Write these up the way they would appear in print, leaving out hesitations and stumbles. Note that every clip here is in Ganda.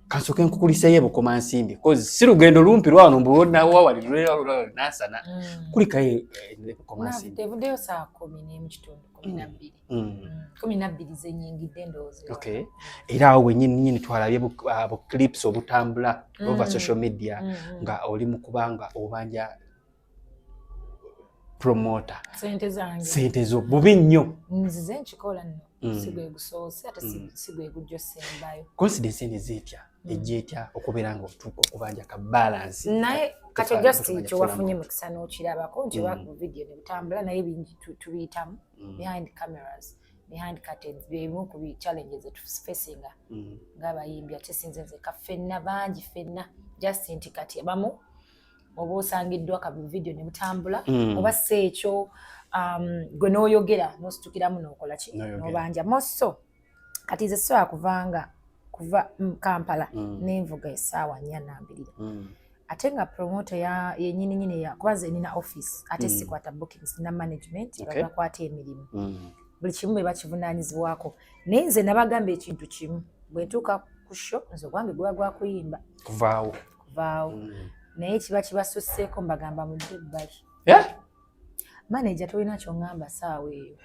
Kansooke nkukuliseyo eBukomansimbi, cause si lugendo lumpi lwano mbuwawali Nansana. Kulikayo eBukomansimbi. Evuddeyo saa 10 kitundu, 12. 12 zenyingidde, ndowooza. Okay, era awo wenyini nyini twalabye bu clips obutambula over social media nga oli mu kubanga obanja promoter sente zange. Sente zo, bubi nnyo. Nzize nkikola nno. Si gwe gusoose, ate si gwe gujja osembayo. Confidence eno eza etya, ejja etya okubeera nga otuuka okubanja ka balance? Naye kati just kyewafunye mukisa n'okirabako nti oba ku video ne butambula, naye bingi tubiyitamu behind cameras, behind curtains. Byebimu ku challenges etufacinga ng'abayimbi, ate sinze nzeka, ffenna bangi, ffenna. Just nti kati abamu oba osangiddwa ka video ne butambula, oba si ekyo, gwe n'oyogera n'ositukiramu n'okola ki, n'obanja moso. Kati nze sobola kuvanga kuva Kampala nenvuga essaawa 4 nambirira, ate nga promoter yenyini nyini ya kuba nze nina office, ate sikwata bookings, nina management bakwata emirimu, buli kimu bwe bakivunaanyizibwako. Naye nze nabagamba ekintu kimu: bwe ntuuka ku show, nze ogwange guba gwa kuyimba. Kuvaawo. Kuvaawo. Naye kiba kibasusseeko, mbagamba mudde ebbali. Manager tolina kyoŋŋamba saawa eyo,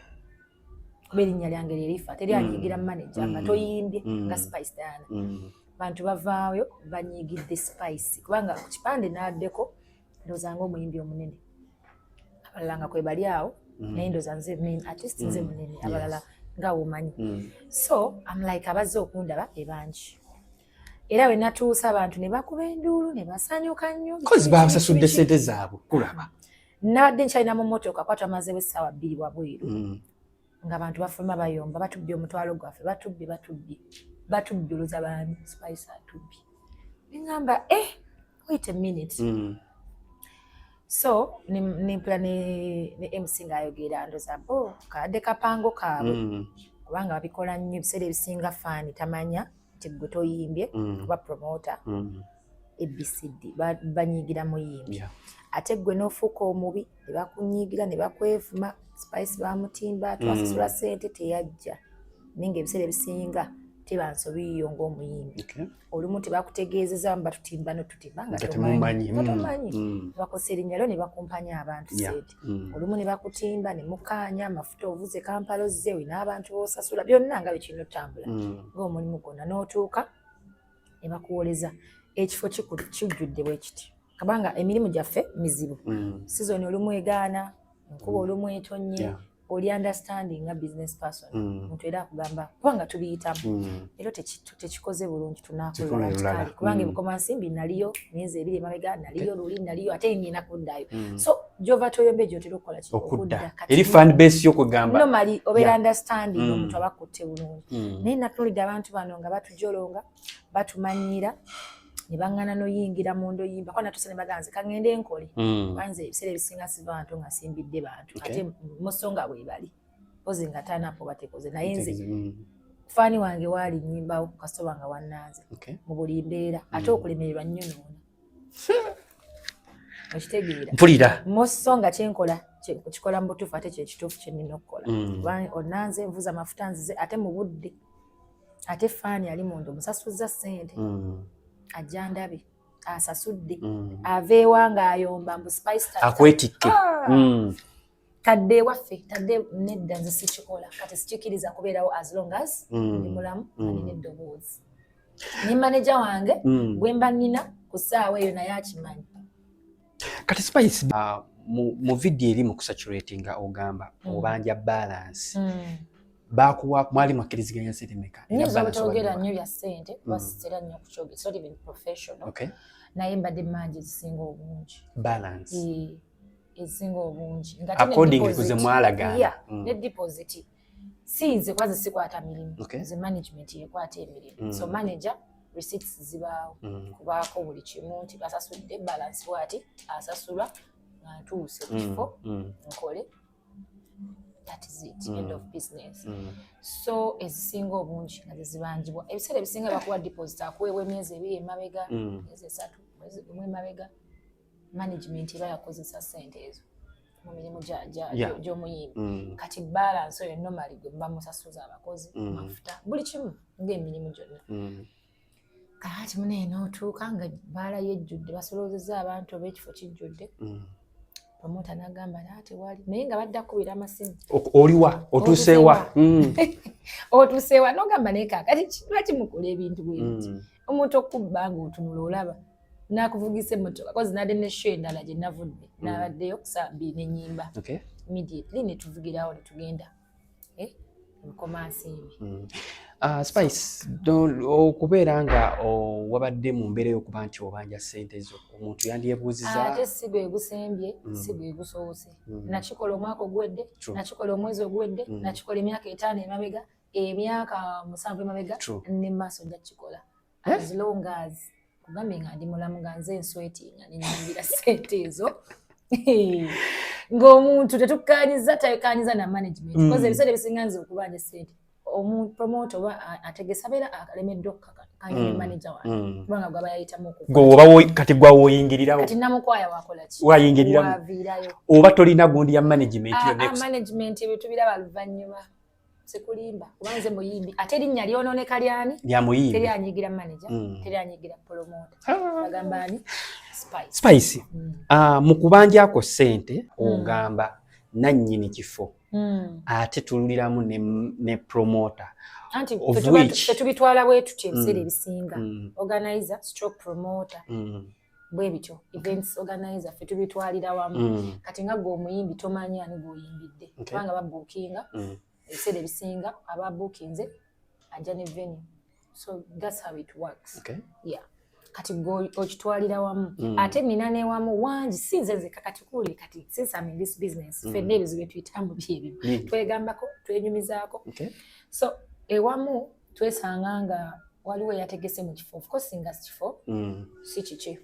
kuba erinnya lyange lyerifa, teri anyigira manager nga toyimbye nga Spice Diana. Bantu bavaayo banyiigidde Spice kubanga ku kipande n'addeko, ndowooza nga omuyimbi omunene, abalala nga kwe bali awo, naye ndowooza nze main artist, nze munene, abalala nga womanyi. So I'm like, abazze okundaba ebangi, era we natuusa abantu ne bakuba enduulu ne basanyuka nnyo. Kozi babasasudde sente zaabwe kulaba. Nabadde nkyalina mu mmotoka kuba twamazeewo essaawa 2 wabweru, ng'abantu bafuluma bayomba, "Batubbye omutwalo gwaffe, batubbye, batubbye, batubbye." Oloza baani? Spice atubbye. Neŋŋamba, "Eh, wait a minute." So nempula ne MC ng'ayogera, ndoza bo kadde kapango kaabwe, kubanga babikola nnyo. Ebiseera ebisinga fan tamanya nti gwe toyimbye, kuba promoter ABCD banyiigira muyimbi, ate gwe n'ofuuka omubi ne bakunyiigira ne bakwevuma, "Spice bamutimba, twasasula ssente teyajja." Naye nga ebiseera ebisinga teba nsobi yo ng'omuyimbi. Olumu tebakutegeezeza batutimba notutimba nga Nga temumanyi. nga tomanyi. Bakosa erinnya lyo ne bakumpanya abantu ssente. Olumu ne bakutimba ne mukaanya amafuta, ovuze Kampala ozze, olina abantu b'osasula, byonna nga bwe kirina otambula ng'omulimu gwonna, n'otuuka ne bakuwoleza ekifo kijjudde bwe kiti, kubanga emirimu gyaffe mizibu. Season olumu egaana, enkuba olumu etonnye. Oli understanding nga business person, omuntu era akugamba kubanga tubiyitamu. Era tekikoze bulungi. Tunakola tunakola lulala. Kale kubanga eBukomansimbi naliyo myezi 2 emabega, naliyo luli, naliyo, ate ngenda kuddayo. So gyova toyombe gyotera okukola ki? Okudda. Kati eri fan base yokugamba normally obeera understanding, omuntu aba akutte bulungi. Naye natuulidde abantu bano nga batujolonga, batumanyira, ne baŋŋana n'oyingira mu ndoyimba kuba natuuse ne bagamba nze kaŋŋende nkole, kuba nze ebiseera ebisinga siva bantu nga simbidde bantu. Ate muso nga bwe bali pozi nga taanapo batekoze, naye nze fan wange waali nnyimbawo kasoba nga wannanze mu buli mbeera, ate okulemererwa nnyo noona okitegeera. Mpulira. Moso nga kyenkola kikola mu butuufu, ate kyekituufu kyenina okukola. Kuba onanze nvuza amafuta nzize ate mu budde, ate fan ali munda omusasuzza ssente, ajja ndabe asasudde, aveewa ng'ayomba mbu Spice tata. Akwetikke. Ah! Tadde ewaffe, tadde nedda, nze sikikola. Kati sikikiriza kubeerawo as long as ndi mulamu, nina eddoboozi ne manager wange gwe mba nina ku ssaawa eyo, naye akimanyi. Kati Spice, mu video eri mu kucirculatinga ogamba obanja balance. Bakuwa, mwali mwakkiriziganya ssente meka? Era Nyinza balance obutogera waliwa? nnyo bya ssente kuba sitera nnyo okukyogera. It's not even professional. Naye mbadde mangi ezisinga obungi. Balance. Eh, ezisinga obungi. Nga ate ne According ku deposit- ze mwalagaana. Yeah, ne deposit si nze kuba nze sikwata mirimu. Nze management yekwata emirimu. So manager receipts zibaawo, kubaako buli kimu nti basasudde balance bwati, asasulwa nga ntuuse ku kifo nkole. That is it. End of business. So ezisinga obungi nga zezibanjibwa, ebiseera ebisinga bakuwa deposit akuweebwa emyezi 2 emabega, myezi 3, mwezi gumu emabega. Management eba yakozesa ssente ezo mu mirimu gy'omuyimbi. Kati balance oyo normally gwe muba musasuza abakozi, mafuta, buli kimu ng'emirimu gyonna. Kaati munaye n'otuuka nga bbaala yejjudde, basoloozezza abantu oba ekifo kijjudde. Promota n'agamba naa tewali, naye nga badda kukubira amasimu. Oliwa? Otuuseewa? Otuuseewa? N'ogamba naye kaakati lwaki mukola ebintu bwe biti? Omuntu okubba ng'otunula olaba nakuvugisa emmotoka kozi nadde ne show endala gye navudde, nabaddeyo ku saa 2 n'ennyimba. Immediately ne tuvugirawo ne tugenda Bukomansimbi. Spice, okubeera nga wabadde mu mbeera y'okuba nti obanja ssente zo, omuntu yandyebuuziza. Ate si gwe gusembye, si gwe gusoose. Nakikola omwaka oguwedde, nakikola omwezi oguwedde, nakikola emyaka 5 emabega, emyaka 7 emabega, ne maaso nja kukikola. Eh? As long as kugambye nga ndi mulamu, nga nze nswetinga nenyingira ssente ezo, ng'omuntu tetukkanyiza, takanyiza na management, because ebiseera ebisinga nze okubanja ssente, omupromoter oba ategesa abeera alemeddwa okukakanya ne manager wange, kubanga gwaba yayitamu okukola. Gwe oba kati gwa woyingirirawo. Kati namukwaya wakola ki? Wayingiriramu. Waviirayo. Oba tolina gundi ya management yonna? Management ebyo tubiraba luvannyuma, sikulimba, kuba nze muyimbi ate erinnya lyonooneka lyani? Lya muyimbi. Teri anyigira manager, teri anyigira promoter, bagamba ani? Spice. Spice, mu kubanjako ssente ogamba nannyini kifo, ate tululiramu ne promoter. Anti Of which- ffe tubitwala bwe tutyo ebiseera ebisinga, organizer stroke promoter, bwe bityo, events organizer, ffe tubitwalira wamu. Kati nga gwe omuyimbi tomanyi ani gweoyimbidde, kubanga babuukinga, ebiseera ebisinga aba buukinze ajja ne venue, so that's how it works. Yeah, kati gwe okitwalira wamu. Ate nina newamu wangi, si nze nzekka. Kati kuwulire, kati since I'm in this business, ffenna ebizibu byetuyitamu byebimu. Bingi. Twegambako, twenyumizaako. So ewamu twesanga nga waliwo eyategese mu kifo, of course nga si kifo, si kiki,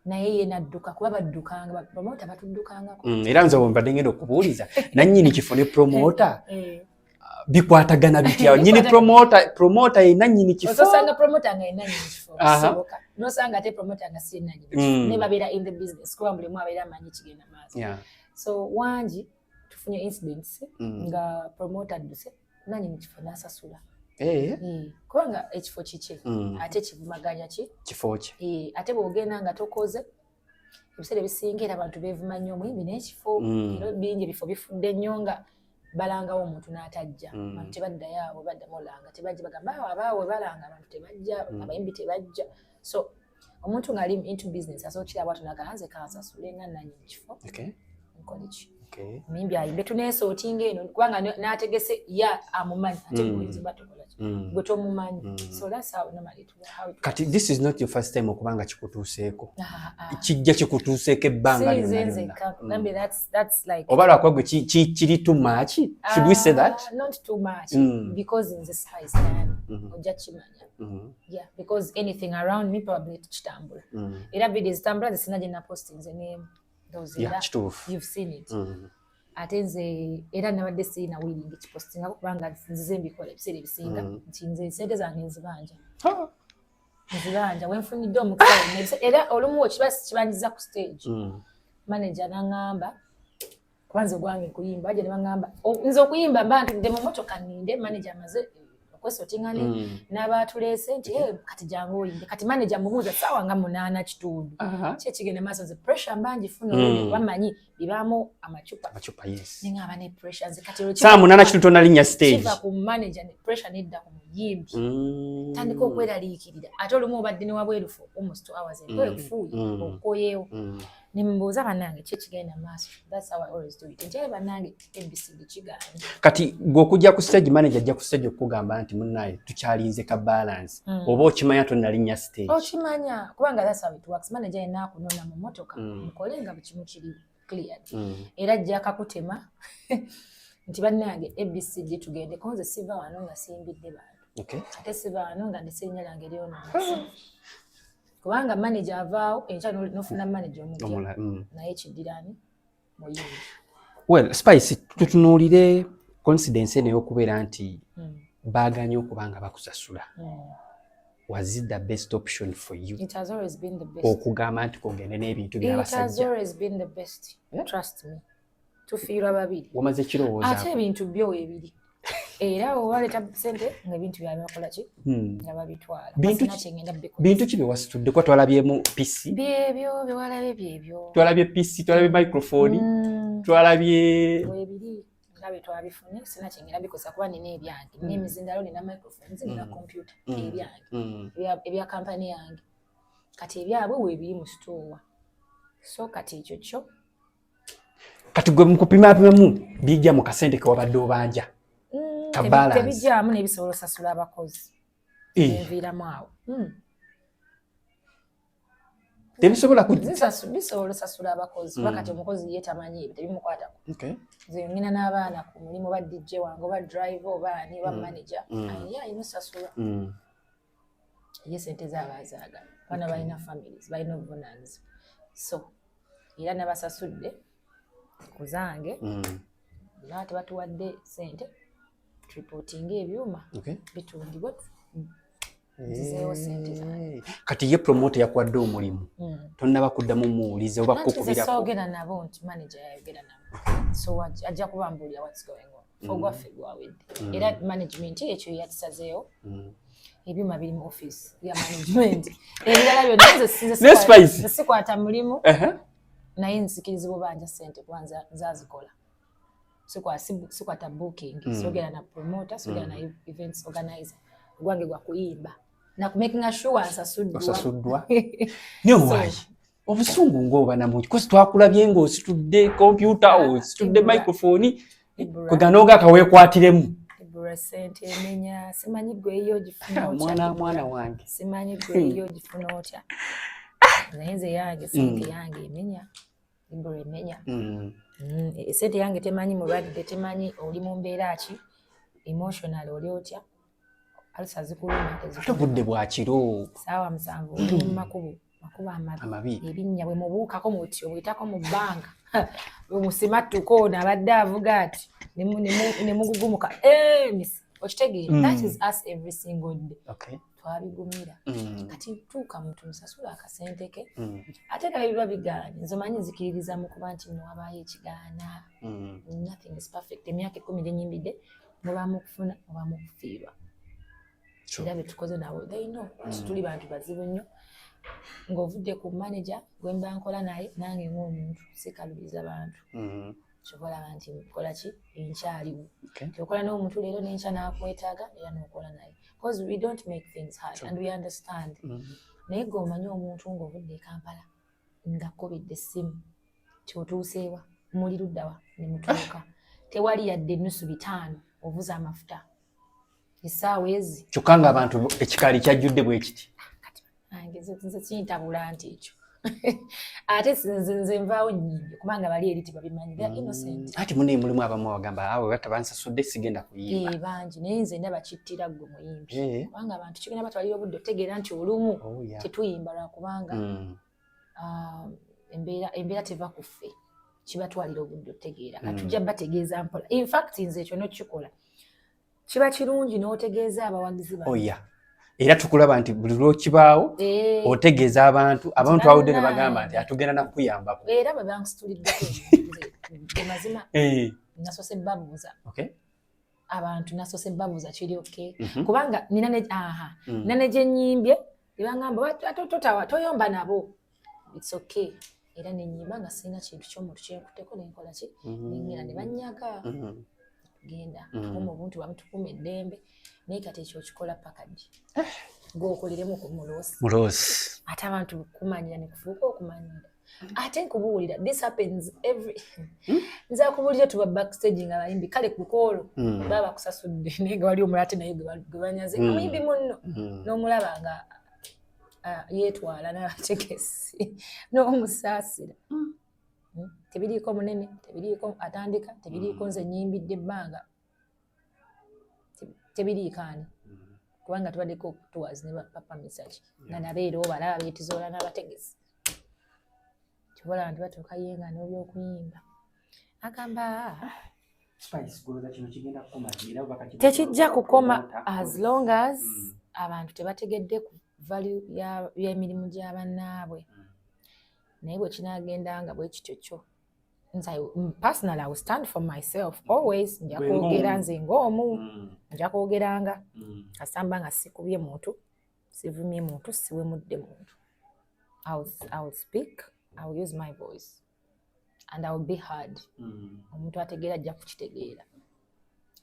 naye ye nadduka, kuba baddukanga, bapromota batuddukangako. Era nze mbadde ngenda okubuuliza, nannyini kifo ne promoter bikwatagana bitya? Nyini promoter ye nannyini kifo? Osanga promoter nga yenanyini kifo, kisoboka, nosanga ate promoter nga si yenanyini kifo, ne babeera in the business, kuba buli omu abeera amanyi kigenda maaso. So wangi tufunye incidents nga promoter adduse, nanyini kifo n'asasula. Kubanga ekifo kiki, ate kivumaganya ki? Kifo ki? Ate bw'ogenda nga tokoze, ebiseera ebisinga era abantu beevuma nnyo omuyimbi n'ekifo. Era bingi ebifo bifudde nnyo nga balangawo omuntu n'atajja. Abantu tebaddayo, abo baddamu olanga tebajja, bagamba awo abaawe balanga abantu tebajja, abayimbi tebajja. So omuntu ng'ali into business asobola okukiraba bw'atyo n'agamba nze kansasule nga nanyini kifo, nkole ki? Omuyimbi ayimbe, tuneesootinga eno, kubanga n'ategese ye amumanyi, ate gwe oba tokola ki? Gwe tomumanyi. So that's how normally how it Kati works. this is not your first time okuba nga kikutuuseeko. Ah, ah. Kijja kikutuuseeko ebbanga Si nze lyonna lyonna. nzekka. Kugambye that's like Oba lwakuba gwe kiri too much, should we say that? Ah, not too much, because nze Spice Diana, ojja kimanya. Yeah, because anything around me probably kitambula. Era video zitambula, ze sina gye napostinze n'emu. Those era Kituufu. you've seen it. Ate nze era nabadde sirina willing kipostingako, kubanga nzize mbikola ebiseera ebisinga, nti nze sente zange nzibanja, nzibanja wenfunidde omukisa wonna. Era olumu okiba kibanjiza ku stage, manager n'aŋŋamba, kuba nze ogwange nkuyimba, bajja ne baŋŋamba nze okuyimba mba ntudde mu motoka nninde manager amaze okwesotinga ne n'abaatuleese nti, "Eh, kati jangu oyimbe." Kati manager mubuuza saawa nga 8:15, ki ekigenda maaso? Nze pressure mba ngifuna olwedde, kuba mmanyi bibaamu amacupa. Amacupa, yes. Neŋŋamba ne pressure nze kati olwo Saa 8:15 tonalinnya stage. Kiva ku manager ne pressure nedda ku muyimbi. Tandika okweraliikirira, ate olumu obadde ne wabweru for almost 2 hours, empewo ekufuuye, okoyeewo. Ne mbuuza bannange ki ekigenda maaso? That's how I always do it, nti aye bannange, ABCD kigaanye. Kati gwe okujja ku stage, manager ajja ku stage okugamba nti munnaye tukyalinze ka balance, oba okimanya tonalinnya stage? Okimanya, kubanga that's how it works. Manager yenna akunona mu motoka, mukole nga buli kimu kiri cleared. Era ajja akakutema nti bannange, ABCD tugendeko, nze siva wano nga siyimbidde bantu, ate siva wano nga ndese erinnya lyange lyonoonese, kubanga manager avaawo enkya nofuna manager omupya, Omulala. naye kiddirani muyimbi. Well, Spice, tutunuulire coincidence eno ey'okubeera nti baaganye okuba nga bakusasula. Was it the best option for you It has always been the best. okugamba nti kogende n'ebintu It has by'abasajja? always been the best. Yeah. Trust me, tufiirwa babiri. Wamaze kirowooza? Ate ebintu byo weebiri. Era owaleeta sente ngaebintu byabwe bakola ki? Nga babitwala. Kyengenda. Bintu ki byewasitudde? Kuba twalabyemu PC. Byebyo byewalabye, byebyo. Twalabye PC, twalabye microphone, twalabye Webiri nga bye twabifunye. Sina kyengenda bikosa kuba nina ebyange, nina emizindalo, nina microphones, nina computer, ebyange, ebya kampani yange. Kati ebyabwe weebiri mu store. So kati ekyo kyo. Kati gwe mukupimapimamu bijja mu kasente kewabadde obanja? Ka balance. Tebijjamu n'ebisobola osasula abakozi. Enviiramu awo. Tebisobola ku Bisobola osasula abakozi kuba kati omukozi ye tamanyi ebyo, tebimukwatako. Nze ngina n'abaana ku mulimu, oba DJ wange, oba driver, oba ani, oba manager, ye alina osasula. Ye sente zaaba azaagala. Abaana balina families, balina obuvunaanyizibwa. So era nabasasudde ku zange. Era tebatuwadde sente, turipootinga ebyuma bitundibwe, nzizeewo sente zange. Kati ye promoter yakuwadde omulimu, tonnaba kuddamu muwulize oba Anti nze kukubirako? Soogera nabo, nti manager yayogera nabo, so ajja kuba mbuulira what's going on. Ogwaffe gwawedde, era management ekyo yakisazeewo. Ebyuma biri mu office ya management, ebirala byonna nze Ne Spice. Nze sikwata mulimu, naye nzikirizibwa obanja sente kuba nzazikola. Sikwata booking, sogera na promoter, sogera na events organizer. Ogwange gwa kuyimba nakumakinga sure nsasuddwa. Osasuddwa. Naye waayi obusungu ng'oba namungi kosi twakulabye ng'ositudde kompyuta, ositudde Ibra. microphone, Ibra. kweganooga akaweekwatiremu. Ibra, sente emenya. Simanyi gwe eyo ogifuna otya. Mwana Ibra. mwana wange. Simanyi gwe eyo ogifuna otya, naye nze yange sente yange emenya. Ibra, emenya. Esente yange temanyi mulwadde, temanyi oli mu mbeera ki, emotional oli otya, alusa zikuluma. Ate Tezikuluma. Obudde bwa kiro. Saawa 7 oli mu makubo, makubo amabi. Amabi. Ebinnya bwe mubuukako muti, obuyitako mu bbanga, bwe musimattuka, ono abadde avuga ati ne mugugumuka. Eh, okitegeera? That is us every single day. Twabigumira. Kati tuuka muntu musasula akasente ke. Ate nga biba bigaanye, nze omanyi nzikiririza mu kuba nti nno wabaayo ekigaana. Nothing is perfect. Emyaka 10 gyenyimbidde, mubaamu okufuna, mubaamu okufiirwa. Era betukoze nabo, they know nti tuli bantu bazibu nnyo. Ng'ovudde ku manager gwe mba nkola naye, nange ng'omuntu sikalubiza bantu. Kyova olaba nti nkola ki, enkyaliwo. Tyokola n'omuntu leero, n'enkya n'akwetaaga, era n'okola naye, because we don't make things hard and we understand. Naye gwe omanyi omuntu ng'ovudde e Kampala, nga kkubidde essimu ti otuuseewa, muli luddawa, ne mutuuka, tewali yadde ennusu 500 ovuza amafuta essaawa ezi. Kyokka ng'abantu ekikaali kyajjudde bwe kiti. Kati nange nze kintabula nti ekyo ate nze nvaawo nnyimbi kubanga bali eri tebabimanyi, they are innocent. Ati munaye mulimu abamu abagamba awe batabansasudde sigenda kuyimba. Eh, bangi, naye nze ndaba kittira ggwe muyimbi, kubanga abantu kigenda batwalira obudde otegeera nti olumu tetuyimba lwakubanga embeera teva ku ffe. Kibatwalira obudde otegeera. Kati tujja bategeeza mpola. In fact nze ekyo nokikola kiba kirungi n'otegeeza abawagizi bano. Oh, yeah. Era tukulaba nti buli lwokibaawo otegeeza abantu. Abantu awudde ne bagamba nti atugenda nakuyambako. Era bwe bansituliddeko nze mazima nasoose babuuza abantu, nasoose babuuza kiri okay? Kubanga nina ne aha nina ne gye nnyimbye ne baŋŋamba, totawa, toyomba nabo, it's okay." Era nenyimba nga sirina kintu ky'omuntu kyenkutteko, nenkola ki, nengenda ne bannyaga. Genda tukuuma obuntu bwamu, tukuuma eddembe. Naye kati ekyo okikola paka ddi? Gweokoleremu ku muloosi. Muloosi. Ate abantu kumanyira nekufuuka okumanyira. Ate nkubuulira, this happens every nze akubuulira, tuba backstage nga bayimbi, kale kukoolo baba bakusasudde, naye nga wali omulala ate naye gwe banyaze, omuyimbi munno, n'omulaba nga yeetwala n'abategesi n'omusaasira. Tebiriiko munene, tebiriiko atandika, tebiriiko nze nyimbidde ebbanga. Tebiriiko ani, kubanga tubaddeko tours ne Papa Misaki nga nabeera obalaba beetizoola n'abategesi. Kibola nti batuuka ye nga n'obyokuyimba agamba, "Ah, tekijja kukoma as long as abantu tebategedde ku value y'emirimu gya bannaabwe." Naye bwe kinaagenda nga bwe kityo kyo. Nze personally, I will stand for myself always. Nja kwogera nze ng'omu, nja kwogeranga kasamba nga sikubye muntu, sivumye muntu, siwemudde muntu. I will speak, I will use my voice and I will be heard. Omuntu ategeera ajja kukitegeera,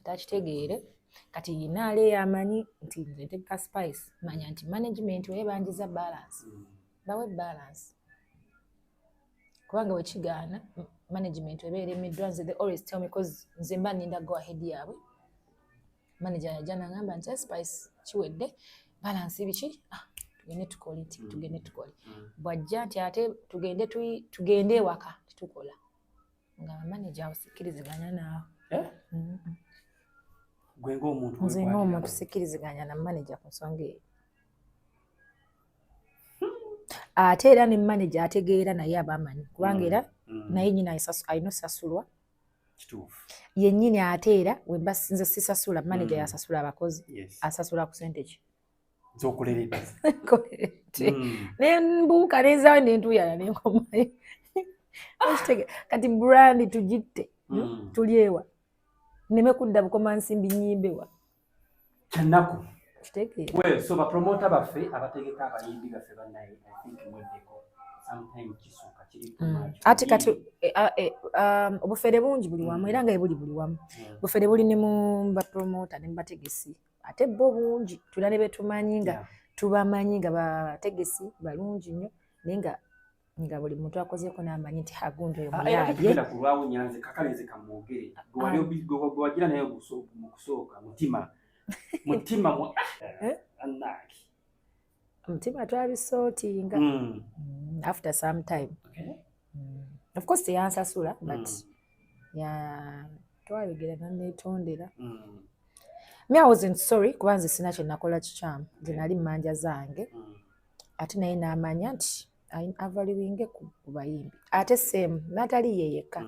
atakitegeere kati yinaale yamanyi nti nze ntegeka Spice. Manya nti management webanjiza balance, bawe balance, kubanga wekigaana management eba eremeddwa. Nze they always tell me, 'cause nze mba ninda go ahead yaabwe. Manager yajja nagamba nti Spice kiwedde, balance biki? Ah, tugende tukole nti tugende tukole. Bwajja nti ate tugende tugende ewaka tetukola, nga manager awo sikkiriziganya naawe. Eh? Gwe ng'omuntu? Nze ng'omuntu sikkiriziganya na manager ku nsonga eyo. Ate era ne manager ategeera naye aba amanyi, kubanga era naye nyina alina osasulwa. Kituufu. Yennyini ate era wemba nze sisasula, manager yasasula abakozi. Asasula ku sente ki? Zokoleredde. Nkoleredde. Nembuuka nenzaawo nentuuyana nenkomayo. Kati brand tugitte, Tuli ewa neme kudda bukoma nsimbi nyimbewa. Kyannaku. Kitegeera? Well, so bapromota baffe abategeka abayimbi baffe, bannaye, I think mweddeko, sometime kisuuka kiri too much. Ate kati obufere bungi buli wamu, era nga ebuli buli wamu. Bufere buli ne mu bapromota ne mu bategesi, ate bo bungi tulina ne betumanyi nga tubamanyi nga bategesi balungi nnyo, naye nga buli muntu akozeeko n'amanyi nti agundi oyo Ah, era muyaaye. Tetugenda kulwawo. Nyanze kakaleze kamwogere. Gwe wali gwe wagira naye mu kusooka mutima mutima Eh? Annange. Omutima twabisortinga after some time. Of course teyansasula, but ya twayogera naneetondera. Me, I wasn't sorry, kuba nze sina kye nakola kikyamu. Nze nali mmanja zange. Ate naye n'amanya nti avaluinge ku bayimbi. Ate same n'atali ye yekka,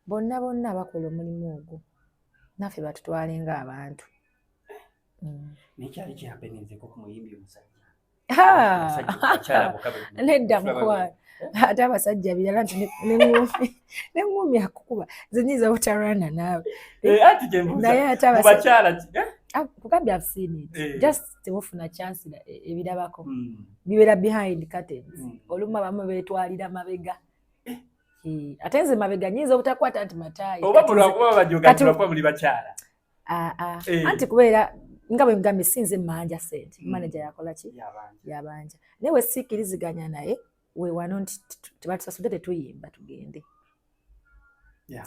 bonna bonna bakola omulimu ogwo, naffe batutwale ng'abantu. Naye kyali kihappeninzeko ku muyimbi omusajja? Ha! Abakyala bokka Nedda mukwano, ate abasajja birala nti neŋŋumi akukuba, nze nyinza butalwana naawe. Eh, anti kye mbuuza, Naye ate mu abasajja bakyala eh? Ah, kugambye I've seen it. Just tebufuna chance ebirabako bibeera behind curtains. Olumu abamu beetwalira mabega. Ate nze mabega nyinza obutakwata nti mataayi. Oba Kati mulwakuba bajoga lwakuba muli bakyala. Ah, ah. Eh. Anti kubeera nga bwe ngambye, sinze mmanja sente, manager yakola ki? Yabanja. Yabanja, naye we sikkiriziganya naye weewano nti tebatusasudde, tetuyimba, tugende.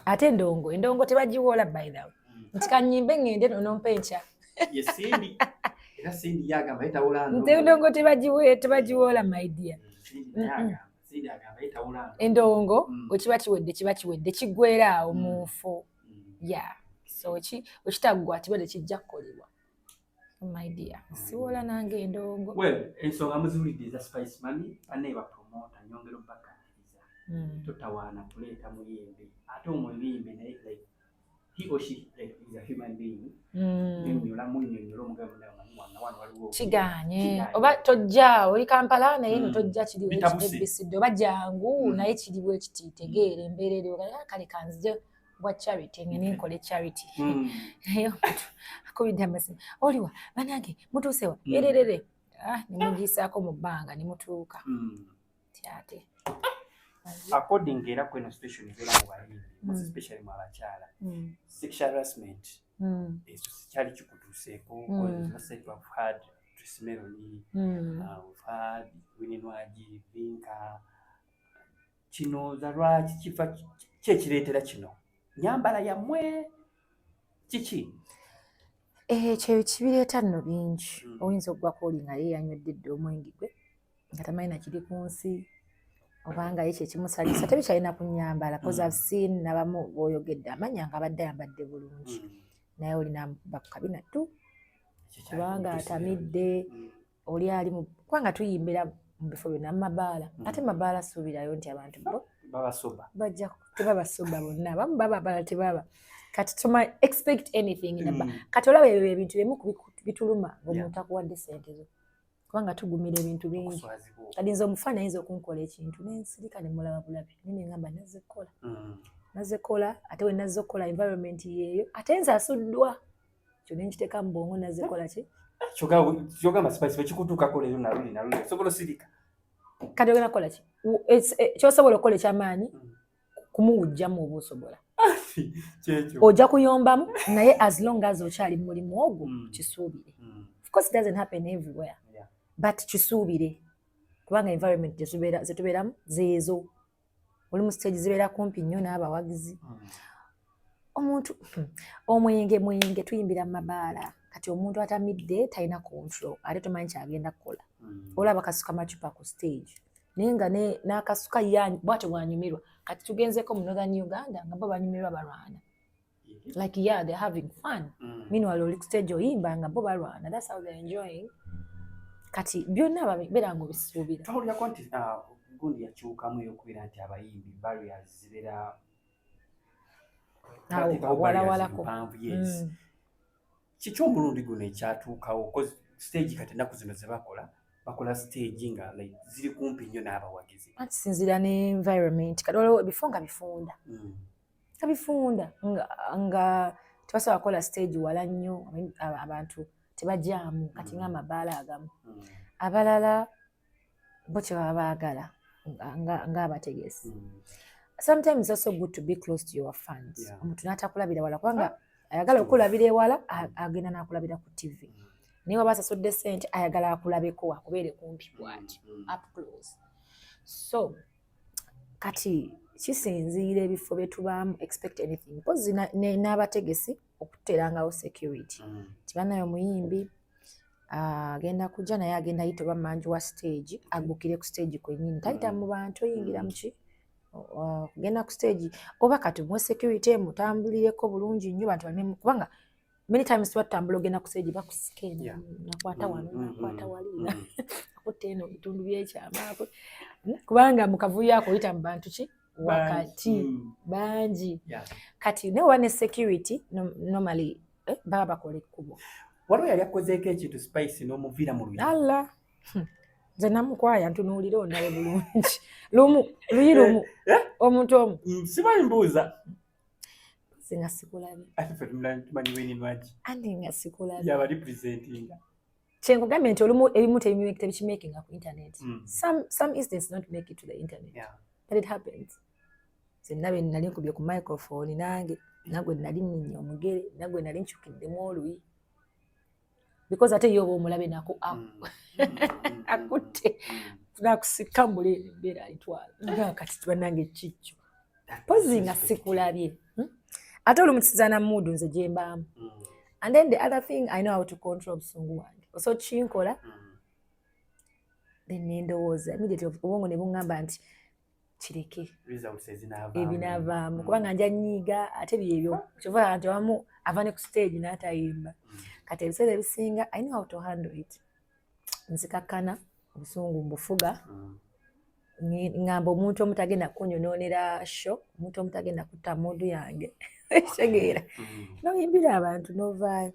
Ate endongo tebagiwoola, by the way, nti kanyimbe ŋŋende onompa enkya. Ye Cindy, era Cindy yagamba ye tawula Nti endongo tebagiwoola, my dear. Cindy naye agamba, Cindy agamba ye tawula ndongo. Endongo wekiba kiwedde, kiba kiwedde, kiggwera awo mu nfo. Ya, so wekitaggwa kiba tekijja kukolebwa, my dear. Siwola nange endongo. Well, ensonga muziwulidde eza Spice Money. Bannaye bapromota, nyongera obbakkaatiriza, totawaana kuleeta muyimbi, ate omuyimbi naye, like, he or she, like, is a human being. Nyonnyola, munnyonnyola omugambo naye omanyi wano wano waliwo Kiganye. Kiganye. Oba tojja, oli Kampala naye no tojja, kiri Bitabuse. ABCD, oba jangu naye kiri bwe kiti, tegeera embeera eriwo. Ah, kale kanzije bwa charity, ngende nkole charity. Naye omuntu akubidde amasimu, oliwa banange, mutuusewa? Ererere, ah, nemugiisaako mu bbanga nemutuuka. Ti ate According era kweno situation ebeera mu bayimbi, most especially mu abakyala, sexual harassment, ekyo kyali kikutuuseeko? Let's say we've had Tracy Melon, we've had Winnie Nwagi, Vinka. Kino za lwaki kiva ki? Ekireetera kino nyambala yammwe kiki? Ekyo kibireeta nno bingi. Oyinza okugwako oli nga ye yanywedde dda omwenge gwe nga tamanyi nakiri ku nsi, obanga ye kyekimusalisa tebikyalina ku nyambala, 'cause I've seen nabamu boyogedde amanya nga abadde ayambadde bulungi, naye oli namukuba ku kabina tu Ekyo kyali kubanga Tracy atamidde. Melon. Oli ali mu kubanga tuyimbira mu bifo byonna, mu mabaala. Ate mabaala suubirayo nti abantu bo Babasoba. Bajja tebabasoba bonna, abamu baba, abalala tebaba. Kati toma expect anything in a bar. Kati olaba ebyo ebintu bimu ku bituluma ng'omuntu akuwadde sente zo. Kubanga tugumira ebintu bingi. Okuswazibwa. Kati nze omufaani ayinza okunkola ekintu nensirika ne mulaba bulabi, naye nengamba nazze kukola. Nazze kukola, ate we nazze okukola environment yeeyo, ate nze asuddwa kyo nenkiteeka mu bwongo, nazze kukola ki? Kyogamba Spice bwekikutuukako leero naluli naluli osobola osirika? Kati ogenda kukola ki? Kyosobola okukola ekyamaanyi kumuwujjamu oba osobola. Kyekyo. Ojja kuyombamu, naye as long as okyali mu mulimu ogwo, kisuubire. Of course it doesn't happen everywhere, but kisuubire, kubanga environment zetubeeramu zeezo. Oli mu stage, zibeera kumpi nnyo n'abawagizi. Omuntu omwenge mwenge, tuyimbira mu mabaala. Kati omuntu atamidde talina control, ate tomanyi kyagenda kukola. Olaba kasuka macupa ku stage, naye nga n'akasuka bwatyo bwanyumirwa. Kati tugenzeko mu Northern Uganda nga bo banyumirwa, balwana, like, yeah, they're having fun. Meanwhile oli ku stage oyimba nga bo balwana. That's how they're enjoying. Kati byonna beera nga obisuubira. Twawulirako nti gundi yakyukamu eyokubeera nti abayimbi barriers zibeera awo bateekawo barriers walawalako. Mpanvu, yes. Kiki omulundi guno ekyatuukawo? 'Cause stage kati ennaku zino zebakola, bakola stage nga like ziri kumpi nnyo n'abawagizi. Anti kisinziira ne environment. Kati waliwo ebifo nga bifunda, nga bifunda, nga tebasobola kukola stage wala nnyo, abantu tebajaamu. Kati ng'amabaala agamu, abalala bo kye baba baagala ng'abategesi. Sometimes it's also good to be close to your fans. Omuntu n'atakulabira wala, kubanga ayagala okulabira ewala agenda n'akulabira ku TV, naye waba asasudde ssente ayagala akulabeko, akubeere kumpi bw'ati, up close. So kati kisinziira ebifo bye tubaamu. Expect anything. Mpozi n'abategesi okuteerangawo security. Tibanayo omuyimbi agenda kujja, naye agenda yita oba manju wa stage, aggukire ku stage kwennyini, tayita mu bantu, oyingira muki kugenda ku stage, oba kati muwe security mutambulireko bulungi nnyo bantu baleme, kubanga many times tuba tutambula ogenda ku stage, bakusika eno, nakwata wano, nakwata wali, akutta eno bitundu byekyama, kubanga mu kavuyo ako oyita mu bantu ki wakati bangi. Kati naye oba ne security normally baba bakola ekkubo. Waliwo yali akozeeko ekintu Spice n'omuviira mu luyi? Alla. Nze namukwaya ntunuulire ondabe bulungi, lumu luyi lumu. Eh? Omuntu omu. Simanyi, mbuuza. Nze nga sikulabye. Ate ffe tumanyi Winnie Nwagi. Andi nga sikulabye. Yaba representinga. Kyenkugambye nti olumu ebimu tebikimakinga ku internet. Some incidents don't make it to the internet, but it happens. Nze be nali nkubye ku microphone nange, nagwe nali nninnya omugere, nagwe nali nkyukiddemu oluyi, because ate ye oba omulabe nako akutte nakusika mbuli embeera alitwala nga kati tubannange kijjo pozi nga sikulabye. Ate olumu kizaana mood nze gyembaamu. And then the other thing, I know how to control obusungu wange. So kinkola, then nendowooza immediately, obwongo ne buŋŋamba nti kireke. Results ezinaavaamu. Ebinaavaamu, kubanga nja nyiiga, ate byebyo kyova nti awamu ava ne ku stage n'atayimba. Kati ebiseera ebisinga I know how to handle it. Nzikakkana, obusungu mbufuga. Ŋŋamba omuntu omu tagenda kunyonoonera show, omuntu omu tagenda kutta mood yange, kitegeera? Noyimbira abantu novaayo.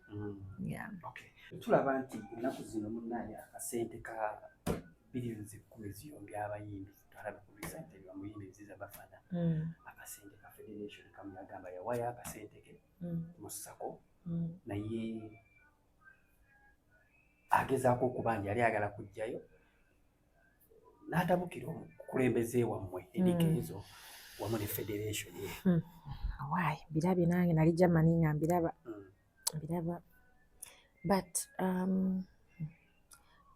Yeah. Okay. Tulaba nti ennaku zino munnaye akasente ka 10 billion ziyombya abayimbi. Twalaba ku recent bamuyimbi Ziza Bafana, akasente ka federation kamu yagamba yawayo akasente ke mu SACCO, naye agezaako okubanja, yali ayagala kujjayo n'atabukira omukulembeze wammwe Eddy Kenzo wamu ne federation ye. Why, birabye nange, nali Germany nga mbiraba. Mbiraba, but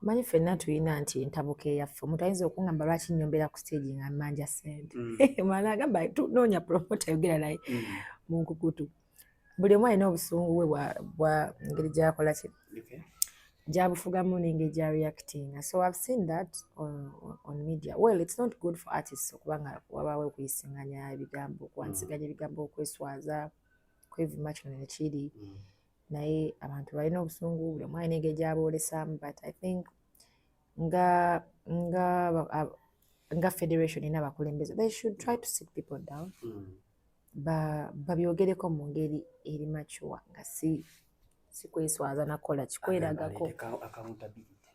manyi ffenna tulina nti entabuka eyaffe. Omuntu ayinza okuŋŋamba lwaki nnyombera ku stage nga mmanja ssente. Mala agamba tunoonya promoter, yogera naye mu nkukutu. Buli omu alina obusungu bwe bwa ngeri gyakola ki gyabufugamu n'engeri gya reactinga. So I've seen that on media. Well, it's not good for artists okuba nga wabaawo okuyisinganya ebigambo, okuwandisiganya ebigambo, okweswaza, kwevuma, kino nekiri. Naye abantu balina obusungu, buli omu alina engeri gy'aboolesaamu, but I think nga federation erina abakulembeze, they should try to sit people down, babyogereko mu ngeri eri mature, nga si kweswaza nakukola kikweragako. Accountability.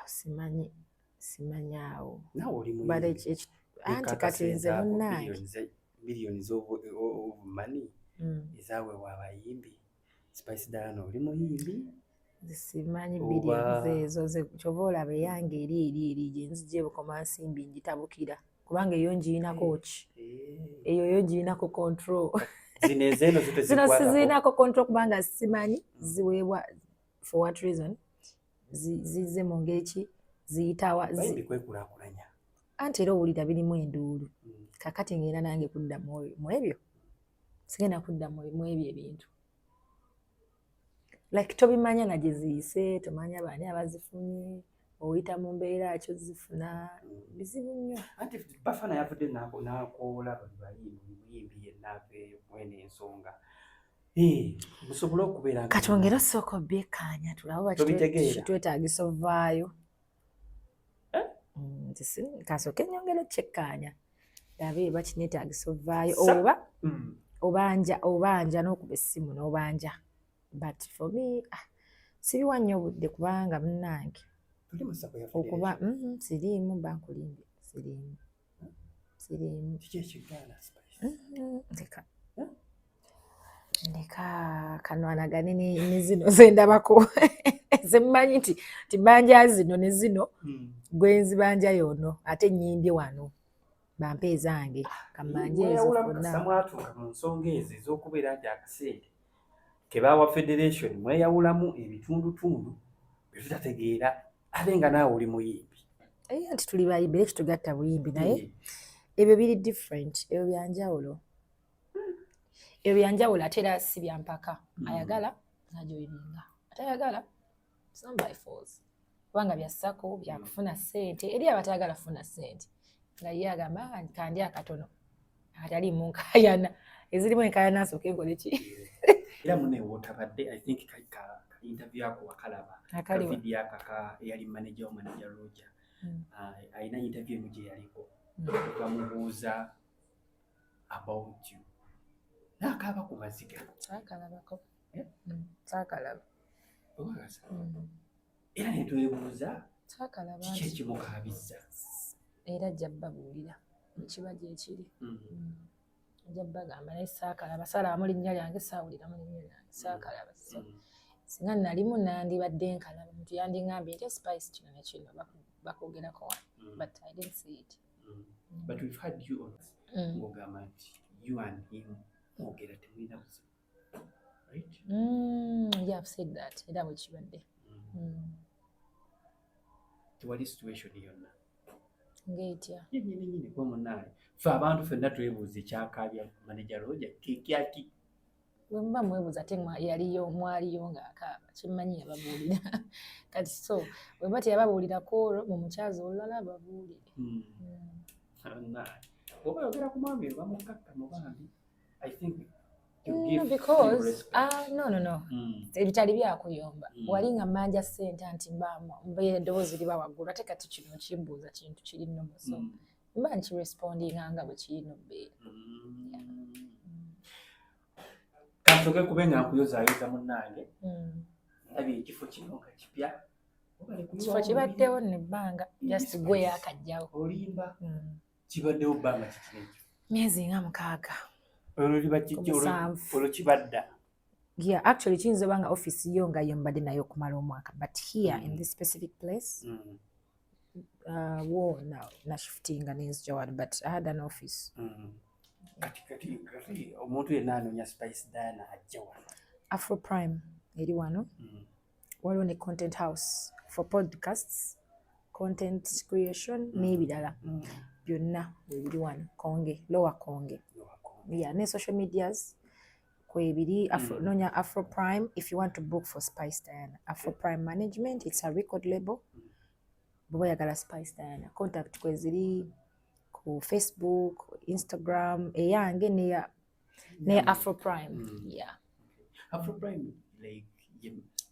Awo simanyi, simanyi awo. Naawe oli But muyimbi. Anti kati nze munnange. Billions of money ezaweebwa abayimbi. Spice Diana, oli muyimbi. Nze simanyi Oba- billions ezo kyova olaba eyange eri gye nzija ebukoma nsimbi ngitabukira, kubanga eyo ngiyinako ki? Eyo yo ngiyinako control. Zino ezeeno zo Zino tezikwatako. sizirinako control kubanga simanyi ziweebwa for what reason, zizze mu ngeri ki, ziyitawa Bayimbi kwekulaakulanya. Anti era owulira birimu enduulu. Kakati ngenda nange kudda mu ebyo, sigenda kudda mu ebyo ebintu, like tobimanya na gye ziyise, tomanya baani abazifunye, oyita mu mbeera kyo zifuna, bizibu nnyo. Anti Bafana yavudde n'akoola buli bayimbi, buli muyimbi yenna aveeyo kweno ensonga. Musobole okubeera nga- Katwongere osooka obyekkaanya tulabe oba Tobitegeera. kitwetaagisa ovaayo. Eh? Nti kasooke nyongere okyekkaanya ndabe eba kineetaagisa ovaayo oba obanja n'okuba essimu n'obanja. But for me, ah, siriwa nnyo obudde kubanga munnange Tuli mu SACCO ya okuba Federation. Siriimu, mba nkulimbye, siriimu, siriimu. Kiki ekigaana, Spice? Ndeka. Eh? Ndeka kanwanagane ne zino zendabako zemmanyi nti banja zino ne zino gwe nzibanja yono, ate nnyimbye wano, bampe ezange kammanje ezo. Mweyawulamu. Fonna. Kasita mwatuuka mu nsonga ezo ez'okubeera nti akasente kebawa federation mweyawulamu ebitundutundu bye tutategeera, ate nga naawe oli muyimbi. Naye nti tuli bayimbi era kitugatta buyimbi, naye ebyo biri different, ebyo byanjawulo, ebyo byanjawulo, ate era si byampaka. Ayagala najoyininga, atayagala it's not by force, kubanga bya SACCO, byakufuna ssente. Eri abatayagala kufuna ssente nga ye agamba, "Ah, kandi akatono ataliimu nkayana, ezirimu enkayana nsooke nkole ki?" Era muneewe otabadde, I think ka interview ako wakalaba? Akaliwa? Kavidiyo ako aka eyali manager wa manager Roger. Ah, alina interview emu gye yaliko, bamubuuza about you, n'akaaba ku maziga. Saakalabako. Eh? Saakalaba. Okakasa? Era netwebuuza Saakalaba. kiki Nti ekimukaabizza. Era ajja babuulira ekiba gyekiri. Ajja bagamba, naye saakalaba, saalabamu linnya lyange, saawuliramu linnya lyange, saakalaba. So singa nalimu nandibadde nkalaba, omuntu yandiŋŋambye nti Spice kino ne kino bakwogerako wano, but I didn't see it. But we've had you on ng'ogamba nti you and him mwogera, temulina buzibu, right? Yeah, I've said that, era bwe kibadde. Tewali situation yonna? Ng'etya? Yenyini nyini gwe munaaye, ffe abantu ffenna twebuuza ekyakaabya manager Roger kekyaki. Bwe muba mwebuuza, ate yaliyo, mwaliyo ng'akaaba, kimmanyi yababuulira. Kati so bwe muba teyababuulirako, olwo mu mukyazi olulala babuulire. Oba yogera ku mwami bamukakkamu bambi, I think you No, give him because respect. Ah, no. Ebitali byakuyomba. Wali nga mmanja ssente nti mbeera eddoboozi liba waggulu, ate kati kino kimbuuza kintu kiri normal, so mba nkirespondinga nga bwe kirina okubeera. Kansooke kube nga nkuyozaayoza munnange. Ndabye ekifo kino nga kipya. Webale Kifo kuyiwawo. kibaddewo nno ebbanga, just gwe yakajjawo. Olimba. Kibaddewo bbanga kikino ekifo? Myezi nga 6. Olwo liba kijja 7. Olwo kibadda. Yeah, actually kiyinza oba nga office yo nga yo mbadde nayo okumala omwaka, but here in this specific place, wo na shiftinga nenzija wano, but I had an office. Kati omuntu yenna anoonya Spice Diana ajja wano? Afro Prime eri wano. Waliwo ne Content House for podcasts, content creation n'ebirala byonna webiri wano Konge, Lower Konge. Yeah, ne social medias kwebiri Afro, nonya Afro Prime if you want to book for Spice Diana. Afro Prime Management, it's a record label. Bw'oba oyagala Spice Diana, contact kweziri ku Facebook, Instagram, eyange neya Afro Prime. Yeah. Afro Prime, like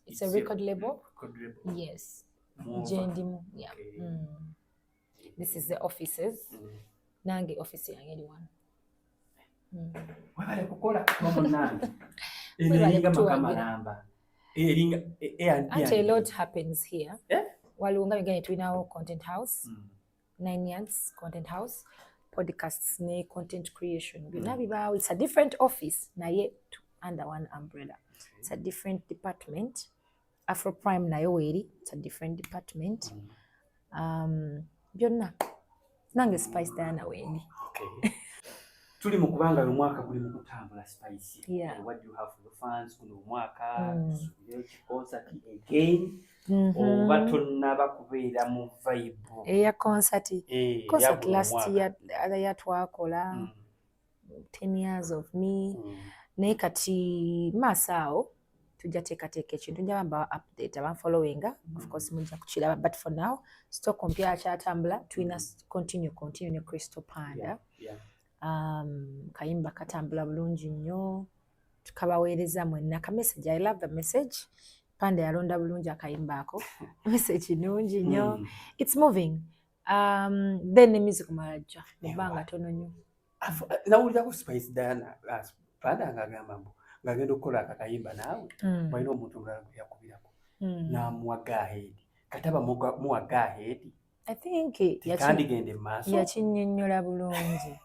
It's a record label. Record label. Yes. More Gyendimu, yeah. Okay. This is the offices. Nange office yange eri wano. Webale kukola kuba munnange eno Webale eringa maka kutuwagira. malamba, eringa A&B. Actually, a lot happens here. Eh? Waliwo nga biganye, tulinawo content house, 9 Yards Content House, podcasts ne content creation, byonna bibaawo. It's a different office, naye under one umbrella. It's a different department. Afro Prime nayo weeri, it's a different department. Byonna nange Spice Diana wendi. Okay. Tuli mu kubanga omwaka guli mu kutambula, Spice. What do you have for your fans guno omwaka? Tusuubire concert again oba tonnaba kubeera mu vibe? Eya concert? Eh, concert eya guno last omwaka. year, other year twakola 10 years of me. Naye kati maaso awo tujja teekateeka ekintu, nja bamba update abanfollowinga. Of course mujja kukiraba, but for now stock mpya akyatambula, tulina continue ne Crystal Panda. Kayimba katambula bulungi nnyo, tukabaweereza mwenna ka message. I love the message. Panda yalonda bulungi akayimba ako, message nungi nnyo. It's moving. Then ne music malajja mu bbanga tono nnyo. Nawulirako Spice Diana, Panda ng'agamba mbu ng'agenda okukola akakayimba naawe, walina omuntu omulala gwe yakubirako n'amuwa go ahead. Kati aba muwa go ahead, I think tekandigende mu maaso. Yakinnyonnyola bulungi.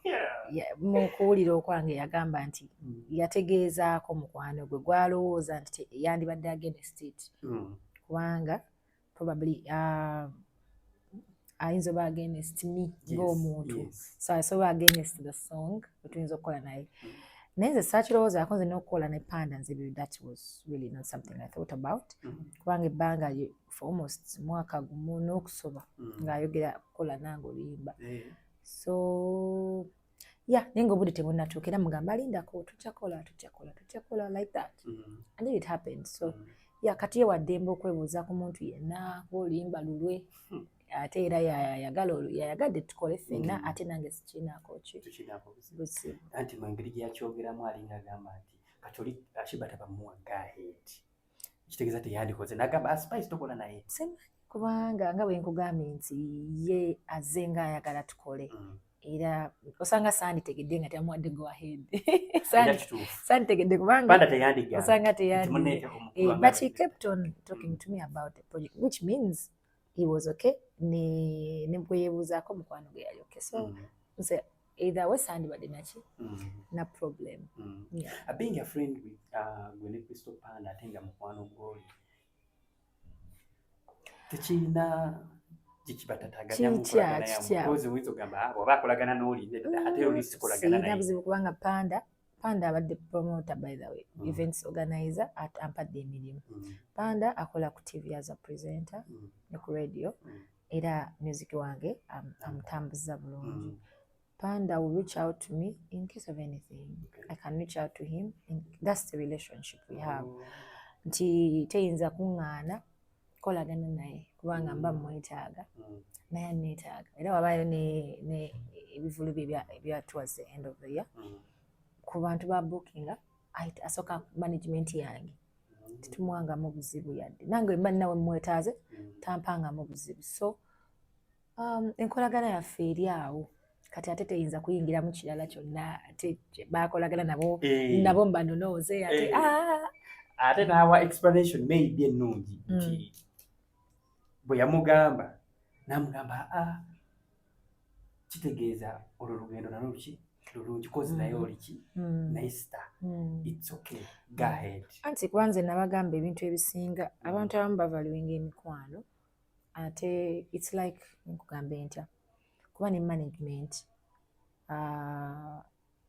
Mu kuwulira okwange yagamba nti yategeezaako mukwano gwe gwalowooza nti yandibadde against it, kubanga probably ayinza oba against me ng'omuntu, so asoba against the song wetuyinza okukola naye. Naye nze saakirowoozaako, nze n'okukola ne Panda nze that was really not something I thought about, kubanga ebbanga for almost mwaka gumu n'okusoba ng'ayogera kukola nange oluyimba. So yeah, naye nga obudde tebunnatuuka, era mugamba alindako, tujja kola, tujja kola, tujja kola like that. And then it happened. So yeah, kati ye waddembe okwebuuza ku muntu yenna kuba oluyimba lulwe. Ate era yayagala yayagadde tukole ffenna. Ate nange sikinaako ki Tukinaako buzibu. Buzibu. Anti mu ngeri gyakyogeramu alinga agamba nti kati oli Sheebah tabamuwa go ahead, kitegeeza teyandikoze, nagamba, "Ah, Spice tokola naye." Simanyi, kubanga nga bwe nkugambye nti ye azze ng'ayagala tukole, era osanga sanditegedde nga teyamuwadde go ahead. Era kituufu. Sanditegedde kubanga Panda teyandigamba osanga nti teyandigambye. Muneeteko mukulu But he kept on talking to me about the project, which means he was okay. Ne bwe yeebuuzaako mukwano gwe yali okay. So nze either way sandibadde naki na problem. Yeah. Being a friend with gwe ne Crystal Panda, ate nga mukwano gw'oli, tekirina gyekibatataganya mu Kitya, nkolagana yammwe? kitya. Because oyinza okugamba, "Ah, bw'oba akolagana n'oli nedda, ate oli sikolagana Sirina naye." buzibu kubanga Panda abadde promoter, by the way, events organizer, ampadde emirimu. Panda akola ku TV as a presenter ne ku radio, era music wange amutambuza bulungi. Panda will reach out to me in case of anything. I can reach out to him. That's the relationship we have. Nti teyinza kuŋŋaana kolagana naye kubanga mba mwetaaga, naye anneetaaga. Era wabayo ne ebivulu bye ebya towards the end of the year, ku bantu ba bookinga asooka management yange, tetumuwangamu buzibu yadde. Nange mba ninawe mwetaaze, tampangamu buzibu. So enkolagana yaffe eri awo kati, ate teyinza kuyingiramu kirala kyonna. Ate bakolagana nabo, nabo mbanonooze ate. Ah, Ate n'awa explanation maybe ennungi nti bwe yamugamba, n'amugamba, aa, kitegeeza olwo lugendo nalwo luki lulungi, 'cause naye oliki naye star, it's okay, go ahead. Anti kuba nze nabagamba ebintu ebisinga, abantu abamu bavaluinga emikwano, ate it's like nkugambe ntya, kuba ne management,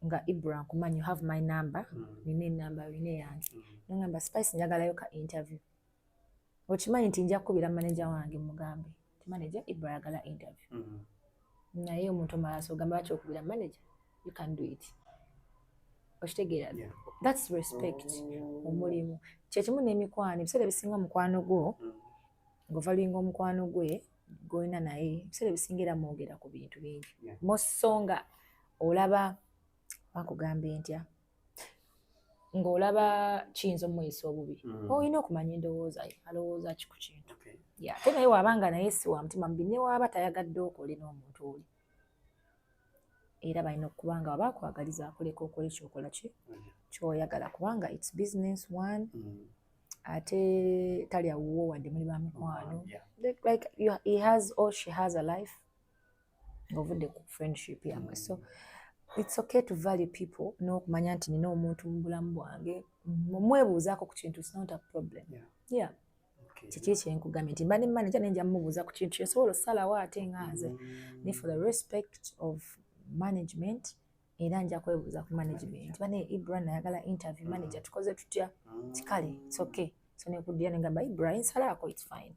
nga Ibra nkumanyi, you have my number, nina enamba olina eyange, nogamba, "Spice, njagalayo ka interview," okimanyi nti nja kukubira manager wange mugambe ti, "Manager, Ibra ayagala interview." Naye omuntu omulala sogamba lwaki okubira manager, you can do it, okitegeera? Yeah. That's respect. Omulimu kyekimu n'emikwano, ebiseera ebisinga mukwano gwo ng'ovaluinga omukwano gwe gwolina naye, ebiseera ebisinga era mwogera ku bintu bingi. Moso nga olaba bakugambe ntya, ng'olaba kiyinza omuyisa obubi, olina okumanya endowooza ye, alowooza ki ku kintu. Yeah, ate naye waabanga naye si wa mutima mubi, ne waaba tayagadde okole n'omuntu oli, era balina okuba nga waba akwagaliza akuleka okole kyokola ki kyoyagala, kubanga it's business one. Ate talya wuwo wadde muli ba mikwano. Like he has or she has a life ng'ovudde ku friendship yammwe. So it's okay to value people n'okumanya nti nina omuntu mu bulamu bwange, mwebuuzaako ku kintu, it's not a problem. Yeah. Kiki kyenkugambye nti mba ne manager, nenja mmubuuza ku kintu kyensobola osalawo, ate nga nze ne for the respect of management era nja kwebuuza ku management, bane Ibra nayagala interview, manager tukoze tutya? Kikale, it's okay. So nekuddira nengamba, "Ibra, nsalaako, it's fine."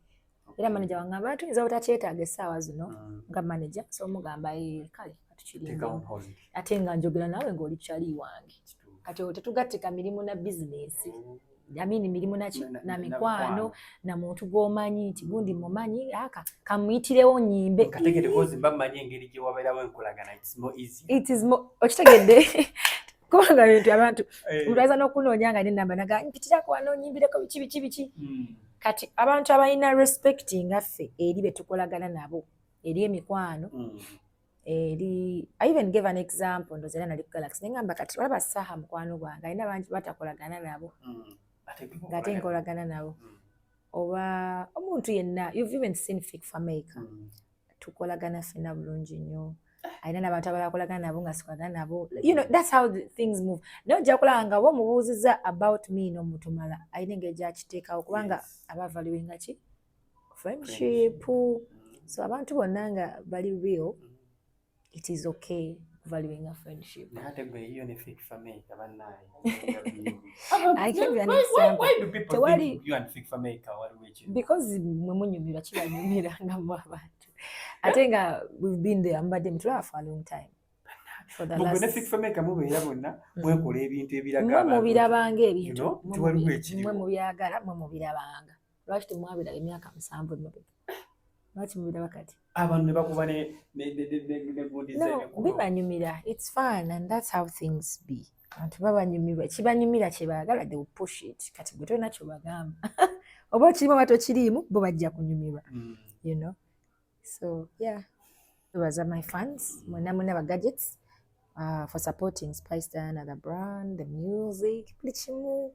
Era manager wangamba tuyinza obutakyetaaga essaawa zino nga manager, so mugamba, "Kale katukirindemu." Ate nga njogera naawe ng'oli kyali wange, kati olwo tetugattika mirimu na bizinesi, I mean mirimu naki na mikwano na muntu gw'omanyi nti gundi mumanyi, aka kamuyitirewo nyimbe. Kategere kozi mba mmanyi engeri gye wabeerawo enkolagana, it's more easy. It is more, okitegedde, kubanga bintu abantu omuntu ayinza n'okunoonya nga nenamba naga mpitirako wano nyimbireko biki biki biki. Kati abantu abalina respect nga ffe eri be tukolagana nabo, eri emikwano, eri, I even gave an example, ndoza era nali ku Galaxy nengamba, kati olaba Saha mukwano gwange, alina bangi batakolagana nabo ng'ate nkolagana nabo, oba omuntu yenna. You've even seen Fik Fameica, tukolagana ffenna bulungi nnyo. Alina n'abantu abalala akolagana nabo nga sikolagana nabo. That's how the things move. Naye ojja kulaba nga oba omubuuzizza about me n'omuntu mulala, alina engeri gyakiteekawo kubanga aba valuinga ki friendship. So abantu bonna nga bali real, it is okay valuing a friendship. Naye ate gwe yiyo ne Fik Fameica bannaaye. I gave you an example. Why do people think you and Fik Fameica waliwo ekintu? Because mwe munyumirwa, kibanyumira nga mwe abantu, ate nga we've been there, mbadde mutulaba for a long time. For the Mugwe ne last Fik Fameica mubeera bonna mwekola ebintu ebiraga mwe abantu mubirabanga ebintu nti waliwo ekiriwo. Mwe mubyagala, mwe mubirabanga. Lwaki temwabiraba emyaka 7 emabega? Lwaki mubiraba kati? Abantu ne bakuba ne gundi No, z'emikono. Bibanyumira, it's fun and that's how things be. Abantu babanyumirwa, kibanyumira, kyebaagala, they will push it. Kati gwe tolina kyobagamba, oba okirimu oba tokiriimu, bo bajja kunyumirwa. So yeah, webaza my fans mwena mwena ba gadgets for supporting Spice Diana, the brand, the music, buli kimu,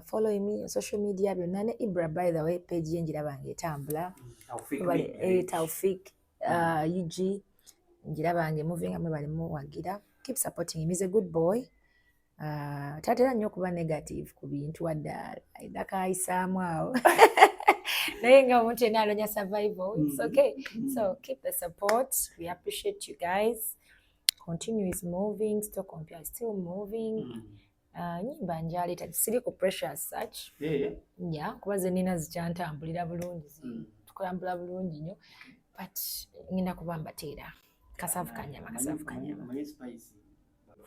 following me on social media byonna, ne Ibra, by the way, page ye njiraba nga etambula. Taufik Mwebale, Media. Taufik UG njiraba nga emuvinga, mwebale muwagira. Keep supporting him, he's a good boy. Tatera nnyo okuba negative ku bintu, wadde alina kayisaamu awo, naye nga omuntu yenna anoonya survival, it's okay. So keep the support, we appreciate you guys. Continue is moving, stock compare is still moving. Nyimba njaleeta, siri ku pressure as such. Yeah, kuba ze nina zikyantambulira bulungi, tukutambula bulungi nnyo, but ngenda kuba mbateera kasavu kanyama, kasavu kanyama. Manyi Spice,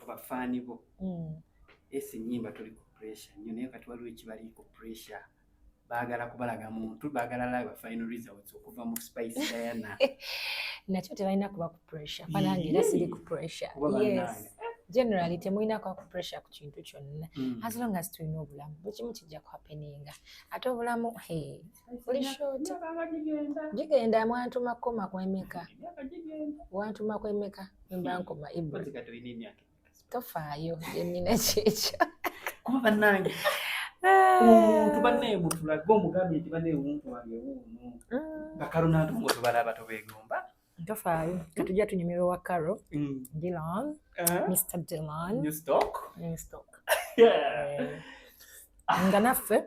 bafaani bo, esi ennyimba toli ku pressure nnyo, naye kati waliwo ekibali ku pressure, baagala kubalaga muntu, baagala laba final results okuva mu Spice Diana. Nakyo tebalina kuba ku pressure, banange, era siri ku pressure. Kuba Yes, bannange. generally temulina kuba ku pressure ku kintu kyonna. As long as tulina obulamu, buli kimu kijja kuhappeninga. Ate obulamu, hey, buli short. Emyaka gigenda. Gigenda, mwantuma koma kwemeka? Emyaka gigenda. Wantuma kwemeka emba nkoma, Ibra? Mpozzi kati olina emyaka emeka? Tofaayo, gyenina kyekyo. Kuba bannange, omuntu bannaye mutulage, omugambye nti bannaye omuntu wange wuuno. Bakaronaldo ngo tobalaba, tobeegomba? Tofaayo, katujja tunyumirwa wa Caro Dylan. Eh? Mr Dylan. New stock. New stock. Yeah. Eh, nga naffe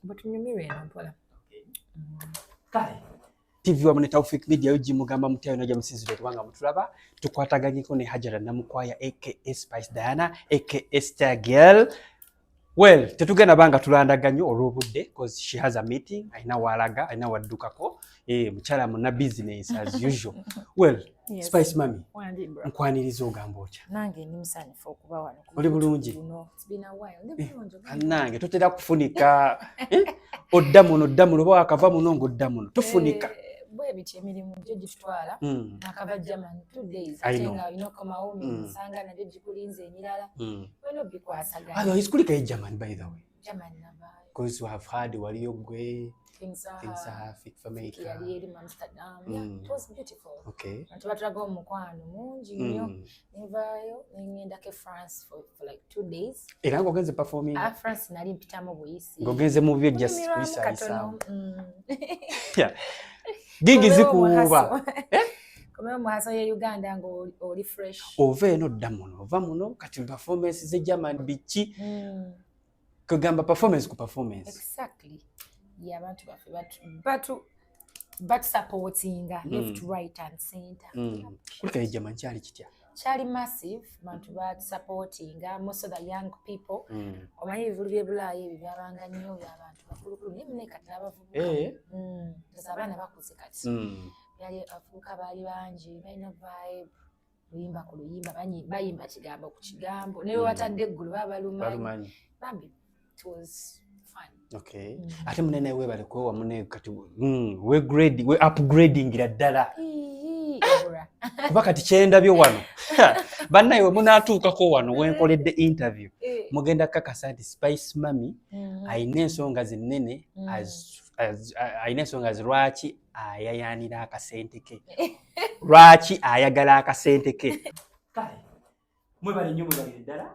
bwetunyumirwa eno mpola. Okay. Kale TV wamu ne Taufik Media yo gimugamba mutya yonna gye musinzira kubanga mutulaba, tukwataganyeko ne Hajara Namukwaya aka Spice Diana aka Star Girl. Well, tetugenda banga tulandaga nnyo olw'obudde because she has a meeting, alina waalaga, alina waddukako, mukyala muna business as usual. Well, Yes. Spice Mami, Wandi, bro. nkwaniriza, ogamba otya? Nange ndi musanyufu okuba wano ku Oli bulungi? guno. It's been a while. Ndi bulungi. Bannange, totera kufunika, eh? Odda muno, odda muno, oba wakava muno ng'odda muno, tofunika. Eh, bwe bityo, emirimu gyo gitutwala. Nakava Germany 2 days, I ate know. nga olina okukomawo, nsanga nagyo gikulinze emirala, olina obikwasaganya. Otherwise, kulikayo German, by the way. Germany navaayo. Because we have had waliyo gwe King Saha, King Saha, Fik Fik Fameica. Yali eri mu Amsterdam. Yeah, it was beautiful. Abantu batulaga omukwano mungi nnyo. Nenvaayo nengendako e France for like 2 days. Era ng'ogenze performing? Ah, France nali mpitamu buyisi. Ng'ogenze mu byo just Kunyumirwamu kuyisayisaamu. katono. Gigi Komewo zikuwuuba. mu hustle. Komewo mu hustle ye Uganda ng'oli oli fresh. Ova eno dda muno, ova muno kati performance ze German biki, kugamba performance ku performance. Exactly. Ye abantu baffe batusupportinga left, right and center. Kulika e German kyali kitya? Kyali massive. Bantu batusupportinga, most of the young people. Omanyi ebivulu by'ebulaayi ebyo byabanga nnyo by'abantu bakulukulu, naye mune kati n'abavubuka. Nze abaana bakuze kati. Byali abavubuka baali bangi, balina vibe, luyimba ku luyimba, bayimba kigambo ku kigambo, naye watadde eggulu baba balumanyi. Balumanyi. Bambi, it was fun. Okay. Ate munene weebale kwewa mune kati we grade we upgradingira ddala. Ii, ebura. Kuba kati kyendabye wano, bannaye, we munaatuukako wano wenkoledde interview, mugenda kakasa nti Spice Mami ayina ensonga zinene, ayina ensonga lwaki ayayaanira akasente ke, lwaki ayagala akasente ke. Kale mwebale nnyo, mwebalire ddala.